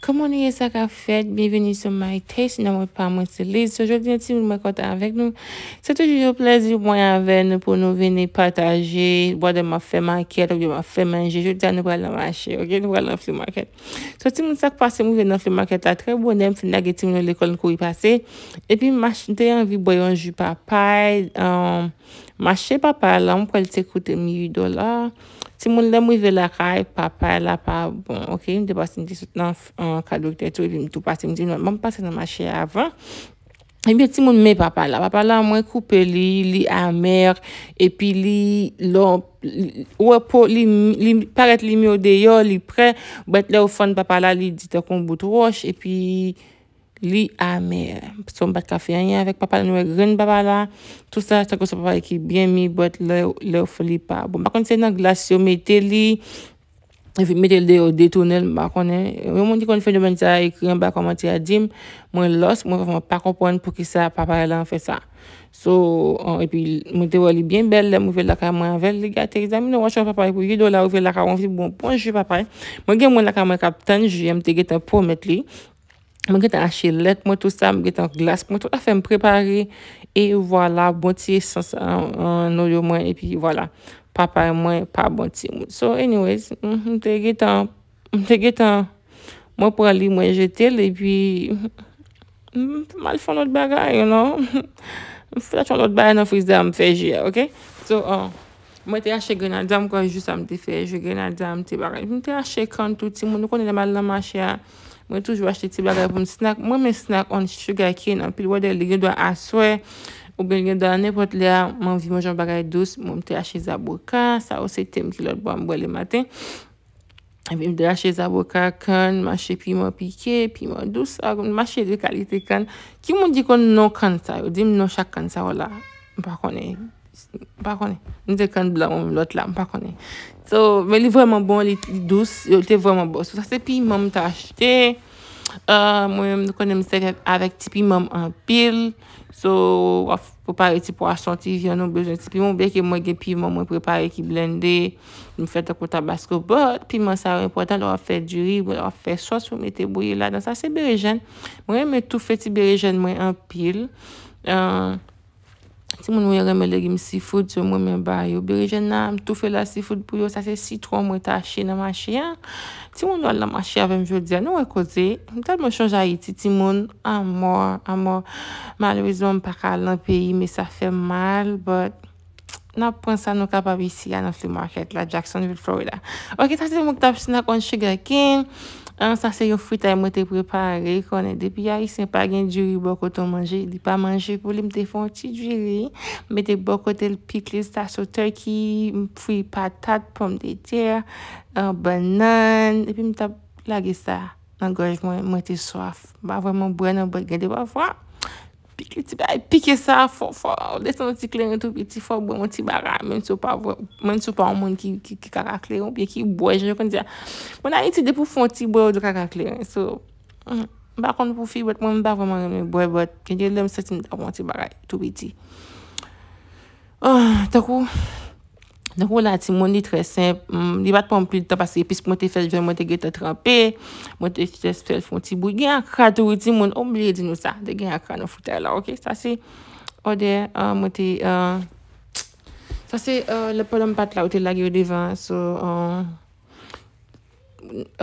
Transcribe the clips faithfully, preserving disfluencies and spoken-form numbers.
Kòman nou ye, sa k ap fèt? Byenveni sou My Taste, non mwen pa mwen se Liz. So, jodi a, timoun, mwen kontan avèk nou. Se toujou yon plèzi pou mwen avè nou pou nou vini pataje. Whether m ap fè makèt oubyen m ap fè manje. Jodi a, nou pral nan mache, oke? Nou pral nan flea market. So, timoun, sa k pase, m rive nan flea market la trè bonè, m fin lage timoun yo lekòl, m kouri pase. Epi, m ach-, m te anvi bwè yon ji papay. Um, mache papay la, m kwè l te koute m uit dola. Timoun, lè m rive lakay, papay la pa bon, oke? M te panse m te sot nan, nan ka doktè tou, epi m tou pase, m di, "Non, ban m pase nan mache a avan." Ebyen, timoun, men papay la. Papay la, mwen koupe li, li amè, epi li, lò, li, wè po, li, li parèt li myo deyò, li prè, but lè w fann papay la, li di tankou yon bout wòch, epi li amè. So, m pa t ka fè anyen avèk papay la, nou wè grenn papay la. Tout sa, tankou se papay ki byen mi, but lè, lè w fè li pa bon. M pa konn se nan glas yo mete li, epi mete l deyò, detounen l, m pa konnen. Yon moun ki konn fenomèn sa a, ekri anba kòmantè a, di m, mwen lòs, mwen vrèman pa konprann poukisa papay la fè sa. So, uh, epi mwen te wè li byen bèl, lè m rive lakay mwen avè l, li gate, egzamine yon wòch papay pou uit dola, rive lakay mwen, bon, bon ji papay. Mwen gen moun lakay mwen k ap tann ji a, m te gentan pwomèt li. Mwen gentan achte lèt mwen, tout sa, m gentan glas mwen, tout afè m prepare. E vwala, bon ti esans an, an noyo mwen, epi vwala, papay mwen pa bon timoun. So, anyways, m, m te gentan, m te gentan, mwen pran li, mwen jete l, epi m, m al fè yon lòt bagay, you know. M fè yon lòt bagay nan friz la, m fè ji a, oke? So, uh, Mwen te achte grenadya, m kwè jis sa m te fè, ji grenadya, m te bagay. M te achte kann tou, timoun, nou konnen lè m al nan mache a, mwen toujou achte ti bagay pou m snack. Mwen renmen snack on sugar cane anpil, whether li gen dwa aswè, oubyen li gen dwa nenpòt lè a, m anvi manje yon bagay dous, mwen m te achte zaboka, sa yo se te m ki lòt bò m bwè le maten. Epi m te achte zaboka, kann, m achte piman pike, piman dous, a, m achte de kalite kann. Ki moun ki konn non kann sa yo? Di m non chak kann sa yo la. M pa konnen. M pa konnen. M te kann blan, lòt la, m pa konnen. So, men li vrèman bon, li, li dous, yo te vrèman bon. So, sa se piman m te achte. Uh, mwen menm, nou konnen m sèvi avèk ti piman m anpil. So, w ap prepare ti pwason, ti vyann, ou bezwen ti piman. Byenke mwen gen piman mwen prepare ki blende, m fè tankou tabasco, but piman sa yo enpòtan lè w ap fè diri, lè w ap fè sòs, ou mete bouyi ladan. Sa se berejèn. Mwen renmen toufe ti berejèn mwen anpil. Uh, Timoun mwen yo renmen legim seafood, so mwen renmen ba yo berejèn nan, m toufe la seafood pou yo. Sa se sitwon mwen te achte nan mache a. Timoun yo al nan mache avè m jodi a, nou wè koze. M tèlman chonje Ayiti, timoun, anmò, anmò. Malerezman, m pa ka al nan peyi, men sa fè m mal, but n ap pran sa nou kapab isi a nan flea market la, Jacksonville, Florida. Ok, sa se mwen ki t ap snack on sugar cane. Ah, sa se yon fritay mwen te prepare. Konnen depi Ayisyen pa gen diri bò kote w manje, li pa manje pou li. M te fè yon ti diri, m mete bò kote l pikliz, sa so turkey, m fri patat, pòmdetè, ah, bannann, epi m t ap lage sa nan gòj mwen, mwen te swaf. M pa vrèman bwè nan bòt, gen de pafwa. Pike ti bagay, pike sa fò, fò desann yon ti kleren tou piti, fò bwè yon ti bagay, menm si w pa vre, menm si w pa yon moun ki, ki, ki kaka kleren, oubyen ki bwè, jan yo konn di a. Mwen Ayiti, depi w fè yon ti bwè, ou di kaka kleren. So, mm, m pa konn pou fi, but mwen, m pa vrèman renmen bwè, but gen de lè m santi m ta pran yon ti bagay tou piti. Ah, tankou Donk, ou la, timoun, li trè senp. Mm, li pa t pran m pil tan paske epis mwen te fè, vyann mwen te gentan tranpe. Mwen te jis fè l fè yon ti bouyi. Gen akra tou, wi, timoun. Oblije di nou sa. Te gen akra nan fritay la, ok? Sa se òdè, ah, mwen te, ah, sa se, ah, lè pandan m pa t la, ou te lage yo devan. So, ah,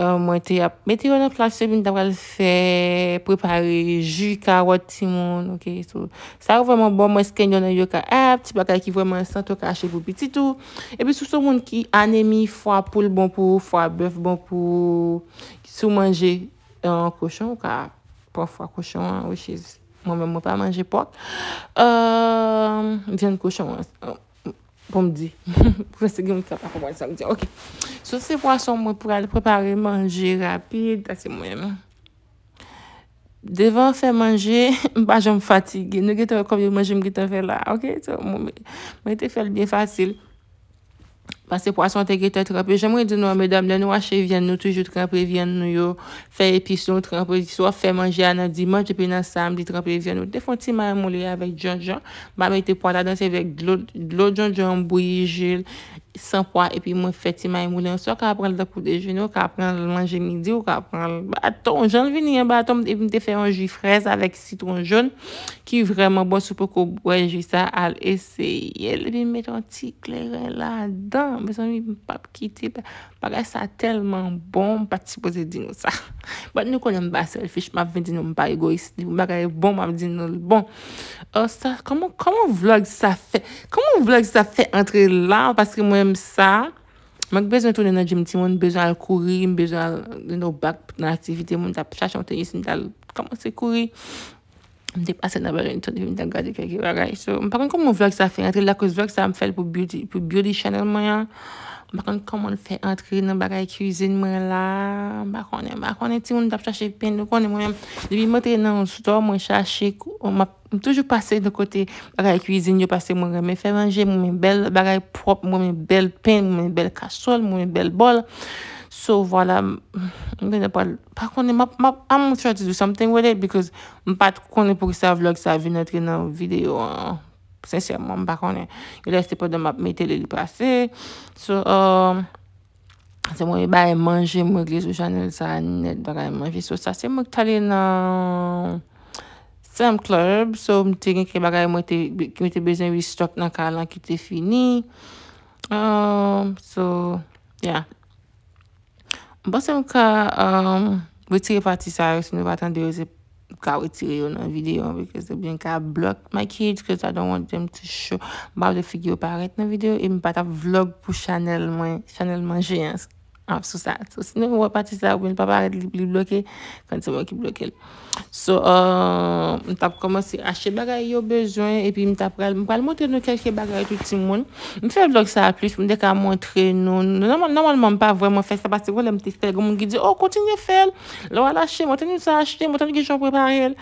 ah, mwen te ap mete yo nan plas, epi m ta pral fè, prepare ji kawòt timoun, ok? So, sa yo vrèman bon, mwen skenyon nan yo ka ap, ti bagay ki vrèman sante ou ka achte pou pitit ou. Epi si w se yon moun ki anemi, fwa poul bon pou ou, fwa bèf bon pou ou. Si w manje, eh, kochon, ou ka pran fwa kochon an, which is, mwen menm, mwen pa manje pòk. Eh, vyann kochon an, eh, pou m di. Paske gen moun ki ka pa konprann sa m di. Ok. So, se pwason mwen pral prepare manje rapid, sa se mwen menm. Devan fè manje, m pa janm fatige. Nou gentan wè konbyen manje m gentan fè la, ok? So, mwen, mwen te fè l byen fasil. Paske pwason te gentan tranpe. Jan mwen di nou an, medam, lè nou achte vyann, nou toujou tranpe vyann nou yo, fè epis nou, tranpe. Si w ap fè manje a nan dimanch, epi nan samdi, tranpe vyann nou. Te fè yon ti may moule avèk djondjon. M pa mete pwa ladan, se avèk dlo, dlo djondjon, m bouyi ji l. san pwa, epi mwen fè ti may moulen. Swa w ka pran l tankou dejene, ou ka pran l manje midi, ou ka pran l baton. Jan l vini an baton, epi m te fè yon ji frèz avèk sitwon jòn ki vrèman bon. Si w poko bwè ji sa, al eseye l. Epi m mete yon ti kleren ladan. Mezanmi, m p ap kite ba-, bagay sa tèlman bon, m pa t sipoze di nou sa. But nou konnen m pa selfish, m ap vin di nou m pa egoyis. Depi yon bagay bon, m ap di nou l bon. Oh, sa, kòman, kòman vlog sa fè? Kòman vlog sa fè antre la? Paske mwen menm sa, mwen bezwen tounen nan gym timoun, m bezwen al kouri, m bezwen al, you know, back nan aktivite, mwen t ap chache yon tenis, m t al kòmanse kouri. M te pase nan Burlington, epi m t ap gade kèk bagay. So, m pa konn kòman vlog sa fè antre la, cause vlog sa m fè l pou beauty, pou beauty channel mwen an. M pa konn kòman l fè antre nan bagay cuisine mwen la. M pa konnen, m pa konnen timoun t ap chache pen, nou konnen mwen menm. Depi m antre nan yon store, mwen chache, kou-, m ap, m toujou pase de kote bagay cuisine yo, paske mwen renmen fè manje, mwen renmen bèl bagay pwòp, mwen renmen bèl pen, mwen renmen bèl kaswòl, mwen renmen bèl bòl. So, vwala, m, m gentan pral, pa konnen, m ap, m ap, I'm gonna try to do something with it because m pa t konnen poukisa vlog sa vin antre nan videyo an. Sensèman, m pa konnen. Gen lè se pandan m ap mete li, li pase. So, um, se mwen bay manje, mwen regle sou chanèl sa a nèt, bagay manje. So, sa se mwen ki t ale nan Sam's Club. So, m te gen kèk bagay mwen te, ki mwen te bezwen restock nan kay lan ki te fini. Um, so, yeah. M panse m ka, um, retire pati sa yo, si nou pa tande yo, se m ka retire yo nan videyo an, because oubyen ka block my kids, 'cause I don't want them to show. M pa vle figi yo parèt nan videyo, e m pa t ap vlog pou chanèl mwen, chanèl manje an, ah, sou sa. So, si nou wè pati sa, oubyen l pa parèt, li, li bloke, konn se mwen ki bloke l. So, uh, m t ap kòmanse achte bagay yo bezwen, epi m t ap pral, m pral montre nou kèlke bagay tou timoun. M fè vlog sa a plis pou m te ka montre nou. Nòmal-, nòmalman, m pa vrèman fè sa, paske lè m te fè l, gen moun ki di, "Oh, kontinye fè l. Lè w al achte, montre nou sa achte, montre nou kijan w prepare l."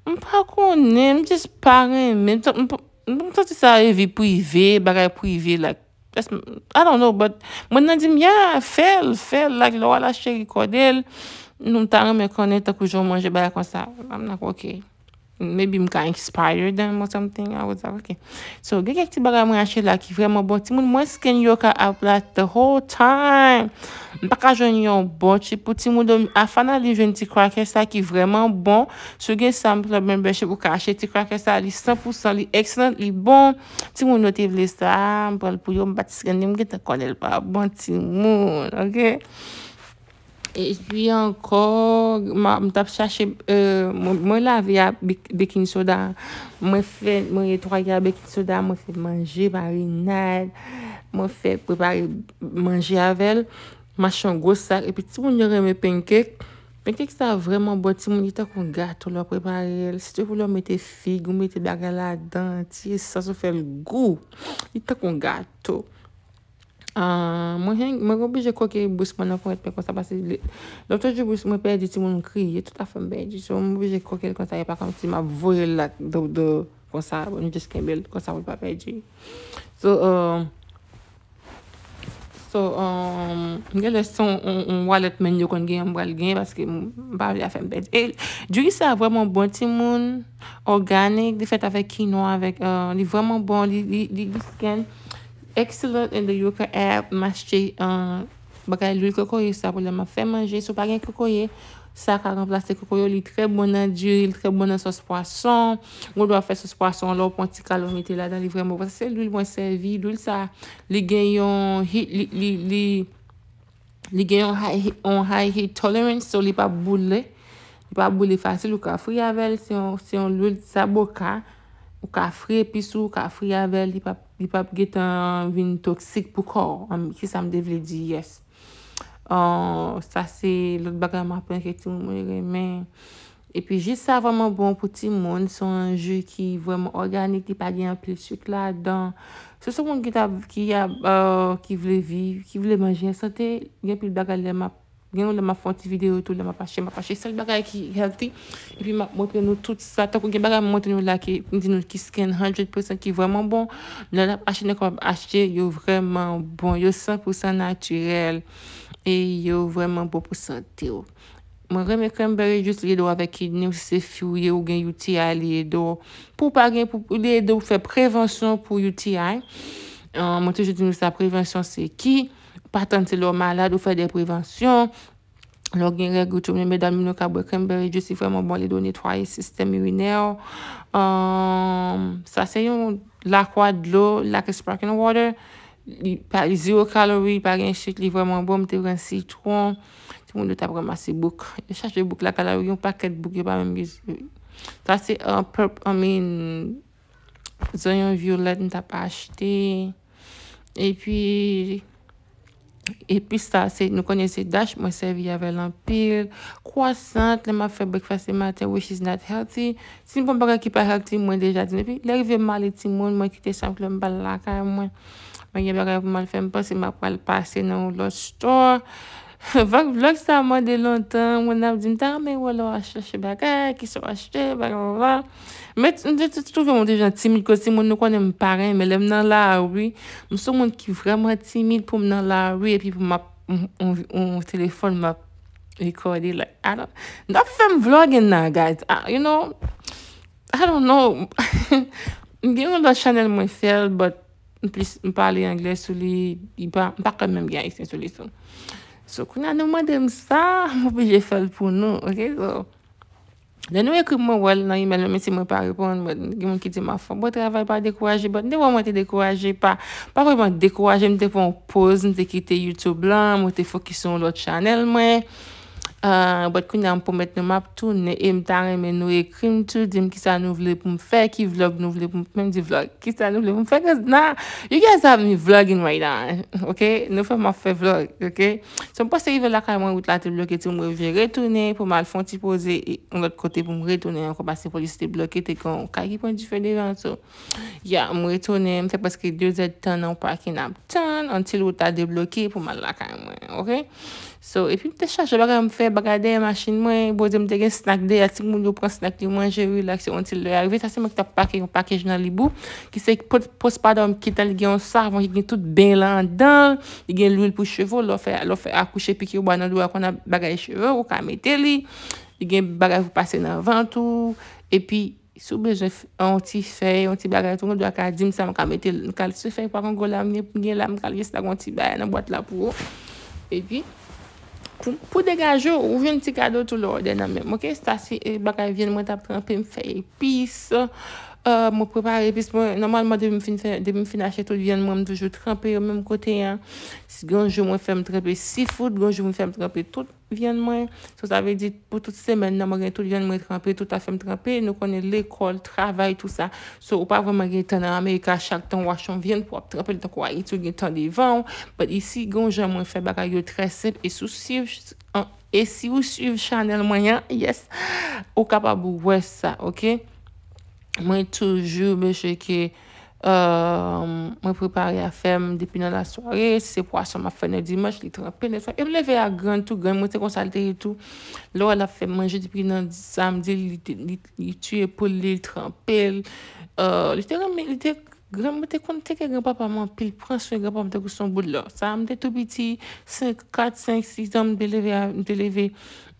M pa konnen, m just pa renmen. M t-, m p-, m santi sa e vi prive, bagay prive, like, that's, I don't know, but mwen nan di m, "Yeah, fè l, fè l, like, lè w al achte, rekòde l, nou ta renmen konnen tankou jan w manje bagay konsa." I'm like, "Okay." Maybe m ka inspire them or something. I was like, "Okay." So, gen kèk ti bagay mwen achte la ki vrèman bon. Timoun, mwen scan Yoka app la the whole time. M pa ka jwenn yon bon chip pou timoun. Afana li jwenn ti cracker sa ki vrèman bon. Si w gen Sam's Club membership, ou ka achte ti cracker sa. Li san pou san, li excellent, li bon. Timoun yo te vle sa, m pran l pou yo, m pa t scan li, m gentan konnen l pa bon, timoun, ok? Epi ankò, m a, m t ap chache, euh, mwen, mwen lave a bik-, baking soda. Mwen fè, mwen netwaye a baking soda, mwen fè manje, marinad, mwen fè prepare manje avè l. M achte yon gwo sak, epi timoun yo renmen pancake. Pancake sa vrèman bon, timoun, li tankou gato lè w prepare l. Sitou pou lè w mete fig, ou mete bagay ladan, ti esans, ou fè l gou. Li tankou gato. Ah, mwen, mwen oblije koke bous mwen nan ponyèt mwen konsa, paske lè, lòt jou bous mwen pèdi, timoun kriye, tout afè m pèdi. So, mwen oblije koke l konsa, e pa kòmsi m ap voye l la, do, do, konsa, mwen just kenbe l konsa pou l pa pèdi. So, um, so, um, m gen lè se yon, yon, yon wallet men yo konn gen, m pral gen, paske m, m pa vle afè m pèdi. E, diri sa vrèman bon, timoun, organic, li fèt avèk kinwa, avèk, uh, li vrèman bon, li, li, li, li scan. Excellent in the Yoka app. M achte, uh, bagay lwil kokoye sa pou lè m ap fè manje. Si w pa gen kokoye, sa ka ranplase kokoye. Li trè bon nan diri, li trè bon nan sòs pwason. Ou dwe fè sòs pwason, lè w pran ti kal ou mete ladan, li vrèman bon. Sa se lwil mwen sèvi. Lwil sa, li gen yon, li, li, li, li gen yon high, yon high heat tolerance, so li pa boule. Li pa boule fasil, ou ka fri avè l. Se yon, se yon lwil saboka. Ou ka fri epis ou, ou ka fri avè l. Li pa, li p ap gentan vin toksik pou kò w. An, se sa m te vle di, yes. Ah, sa se lòt bagay m aprann ke timoun mwen renmen. Epi ji sa vrèman bon pou timoun, se yon ji ki vrèman òganik, li pa gen anpil sik ladan. Si se moun ki ta, ki ap, euh, ki vle viv, ki vle manje an sante, gen anpil bagay lè m ap, gen yon lè m ap fè yon ti videyo tou, lè m ap achte, m ap achte sèl bagay ki healthy. Epi m ap montre nou tout sa, tankou gen bagay m montre nou la ki, m di nou ki scan hundred percent ki vrèman bon. Lè n ap achte, nou kapab achte, yo vrèman bon, yo san pou san natirèl. E yo vrèman bon pou sante w. Mwen renmen cranberry juice, li ede w avèk kidney w, si se fi w ye, ou gen U T I, li ede w. Pou w pa gen, pou, li ede w fè prevansyon pou U T I. Mwen toujou di nou sa, prevansyon se ki, pa tann se lè w malad ou fè de prevansyon. Lè w gen règ ou tou, men medam yo ka bwè cranberry juice, li vrèman bon, li do netwaye sistèm irinè w. Sa se yon lakwa dlo, like sparkling water. Li pa, li zero kalori, li pa gen sik, li vrèman bon. M te pran sitwon. Timoun yo t ap ranmase bouk. Yo chache bouk lakay la, yo gen yon pakèt bouk, yo pa menm gen. Sa se, uh, purp, I mean, zonyon vyolèt m t ap achte. Epi, epi sa, se, nou konnen se dash, mwen sèvi avè l anpil. Kwasant, lè m ap fè breakfast le maten, which is not healthy. Si m pran bagay ki pa healthy, mwen deja di. Epi, lè rive m ale timoun, mwen kite sa, m klè m bal lakay mwen. Mwen gen bagay pou m al fè, m panse m ap pral pase nan yon lòt store. Vlog, vlog sa mande lontan, moun ap di m ta renmen wè lè w ap chache bagay, kisa w achte, bagay, bagay. Men m te twouve mwen te jan timid, koz timoun nou konnen m pa renmen, lè m nan lari, m se yon moun ki vrèman timid pou m nan lari, epi pou m ap, on, on, on telefòn m ap rekòde, like, I don't, n ap fè m vlogging now, guys. Ah, you know, I don't know. M gen yon lòt chanèl mwen fè l, but m plis, m pale anglè sou li, li pa, m pa kwè menm gen ayisyen sou li, so. So, kounye a nou mande m sa, m oblije fè l pou nou, ok? So, lè nou ekri m, mwen wè l nan email, menm si mwen pa reponn, but gen moun ki di m ap fè yon bon travay, pa dekouraje, but m te wè mwen te dekouraje, pa, pa vrèman dekouraje, m te pran yon poz, m te kite YouTube lan, mwen te fokis sou yon lòt chanèl mwen. Uh, but kounye a m pwomèt nou m ap tounen e m ta renmen nou ekri m tou, di m kisa nou vle pou m fè, ki vlog nou vle pou m, menm di vlog, kisa nou vle pou m fè, cause now, you guys have me vlogging right now, ok? Nou fè m ap fè vlog, ok? So, m panse rive lakay mwen, wout la te bloke, tou m rive retounen pou m al fè yon ti poze e yon lòt kote pou m retounen ankò, paske polis te bloke, te gen yon kay ki pran dife devan, so, yeah, m retounen, m fè prèske de zè tan nan yon pakin ap tann, until wout la debloke pou m al lakay mwen, ok? So, epi m te chache bagay m fè, bagay dèyè machin mwen, Bondye m te gen snack dèyè, timoun yo pran snack yo manje, relax, yon ti lè rive, sa se mwen ki t ap pake yon pakej nan Libou, ki se post, postpartum kit la, li gen yon savon ki gen tout ben lan anndan, li gen lwil pou cheve w, lè w fè, lè w fè akouche, piki yo ba nan do a, konn ap bagay cheve, ou ka mete li, li gen bagay pou pase nan vant ou, epi si w bezwen f-, yon ti fèy, yon ti bagay tou, ou dwe ka di m sa, m ka mete l, m ka se fèy pa kongo la, m gen, m gen la, m ka lese la, yon ti bagay nan bwat la pou ou. Epi, pou, pou degaje w, ou jwenn ti kado tou lè w dèyè nan men m, ok? Sa se, e, bagay vyann mwen t ap tranpe, m fè epis. Euh, mwen prepare epis mwen, nòmalman, depi m fin fè, depi m fin achte tout vyann mwen, m toujou tranpe yo menm kote a. Si gen yon jou mwen fè m tranpe seafood, gen yon jou mwen fè m tranpe tout vyann mwen. So, sa vle di, pou tout semèn nan, mwen gen tout vyann mwen tranpe, tout afè m tranpe. Nou konnen lekòl, travay, tou sa. So, ou pa vrèman gen tan nan Amerika, chak tan w achte yon vyann pou w ap tranpe l, tankou Ayiti, ou gen tan devan w. But isi, gen yon jan mwen fè bagay yo trè senp, e si w swiv, an, e si w swiv chanèl mwen an, yes, ou kapab wè sa, ok? Mwen toujou, mesye, ke Euh, mwen prepare afè m depi nan lasware. Si se pwason m ap fè nan dimanch, li tranpe, nèspa? E m leve a grann tou, grann mwen se konsa l te ye tou. Lè w wè l ap fè manje depi nan samdi, li te, li, li tiye poul li, li tranpe l. Euh, li te renmen, li te, grann mwen te konn teke granpapa m anpil, pran swen granpapa m tankou se yon bout lò. Sa a, m te tou piti, senk, kat, senk, sis an, m te leve a, m te leve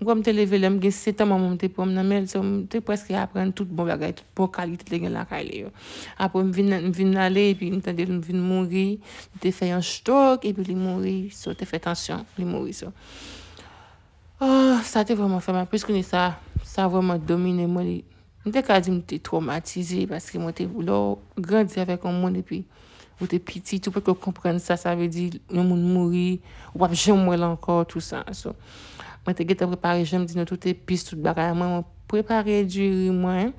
M kwè m te leve lè m gen sèt an, manman m te pran m nan men l, so m te prèske aprann tout bon bagay, tout bon kalite li te gen lakay li yo. Apre m vin, m vin ale, epi m tande l vin mouri, li te fè yon stroke, epi li mouri, so te fè tansyon, li mouri, so. Ah, sa te vrèman fè mal, plis kounye sa, sa vrèman domine mwen, li, m te ka di m te twomatize, paske mwen te, lè w grandi avèk yon moun, epi ou te piti, ou potko konprann sa, sa vle di yon moun mouri, ou p ap janm wè l ankò, tou sa. So, mwen te gentan prepare, jan m di nou, tout epis, tout bagay mwen, mwen prepare diri mwen.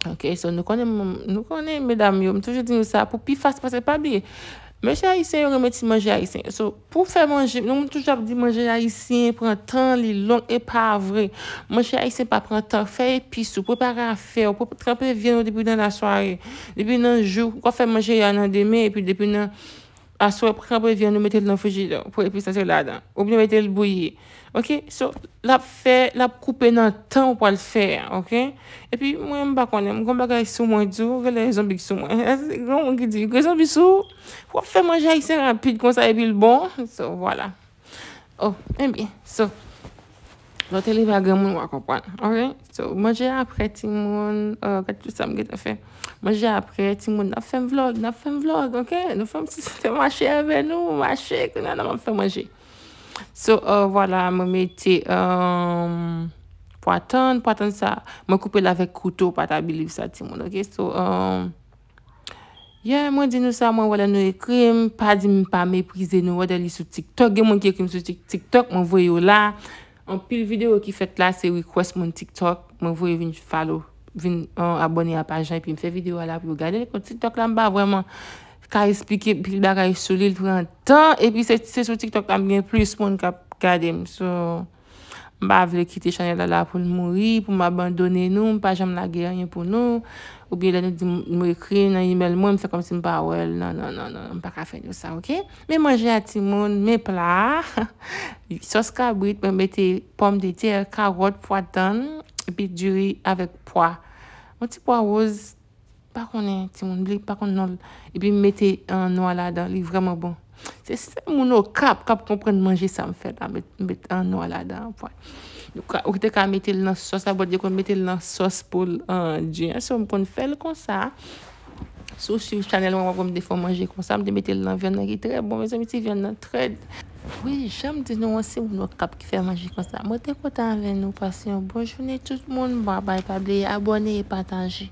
Ok, so nou konnen, nou konnen, medam yo, m toujou di nou sa, pou pi fas, paske pa bliye, mesye ayisyen yo renmen ti manje ayisyen. So, pou fè manje, nou toujou ap di manje ayisyen pran tan, li long, e pa vre. Manje ayisyen pa pran tan. Fè epis ou, prepare afè w, pre-, tranpe vyann ou depi nan lasware, depi nan jou, ou ka fè manje a nan demen, epi depi nan aswè, tranpe vyann ou, mete l nan frijidè, pou epis antre ladan. Oubyen mete l bouyi. Ok? So, l ap fè, l ap koupe nan tan ou pral fè a, ok? Epi, mwen, m pa konnen, m gon bagay sou mwen, di w, gen lè zonbi sou mwen. Gen moun ki di, gen zonbi sou ou, w ap fè manje ayisyen rapid konsa, epi l bon. So, vwala. Oh, ebyen, so, Lè w te leve a granmoun, w a konprann. Ok? So, manje apre, timoun. Uh, gade tout sa m gentan fè. Manje apre, timoun. N ap fè m vlog, n ap fè m vlog, ok? Nou fè m ti fè mache avè nou, mache, kounye a n ap fè manje. So, uh, vwala, mwen mete um, pwa tann, pwa tann sa, mwen koupe l avèk kouto, pa ta biliv sa, timoun, ok? So, um, yeah, mwen di nou sa, mwen wè lè nou ekri m, pa di m pa meprize nou, whether li sou TikTok, gen moun ki ekri m sou Tik- TikTok, mwen voye yo la. Anpil videyo ki fèt la, se request moun TikTok, mwen voye vin follow, vin uh, abòne a paj la, epi m fè videyo a la pou yo gade l. Kont TikTok la, m pa vrèman ka esplike pil bagay sou li, l pran tan, epi se se sou TikTok la m gen plis moun k ap gade m. So, m pa vle kite chanèl la la pou l mouri, pou m abandone nou, m pa janm lage anyen pou nou. Oubyen lè nou di m, nou ekri nan email mwen, m fè kòmsi m pa wè l. Non, non, non, non, m pa ka fè nou sa, ok? Men manje a timoun, men pla a. Sòs kabrit, mwen mete pòmdetè, kawòt, pwa tann, epi diri avèk pwa. Yon ti pwa woz, pa konnen, timoun, bliye, pa konn non l. Epi m mete uh, nwa ladan, li vrèman bon. Se sèl moun Okap k ap konprann manje sa m fè la, met, met uh, nwa ladan, pwa. Ou ka- ou te ka mete l nan sòs la, but yo konn mete l nan sòs pou l uh, di. So, m konn fè l konsa. Si w swiv chanèl mwen, w ap wè m te fè manje konsa, m te mete l nan vyann nan ki trè bon, mezanmi, ti vyann nan trè. Wi, jan m di nou an, se moun Okap ki fè manje konsa. Mwen te kontan avè nou, pase yon bon jounen tout moun, babay, pa bliye abòne e pataje.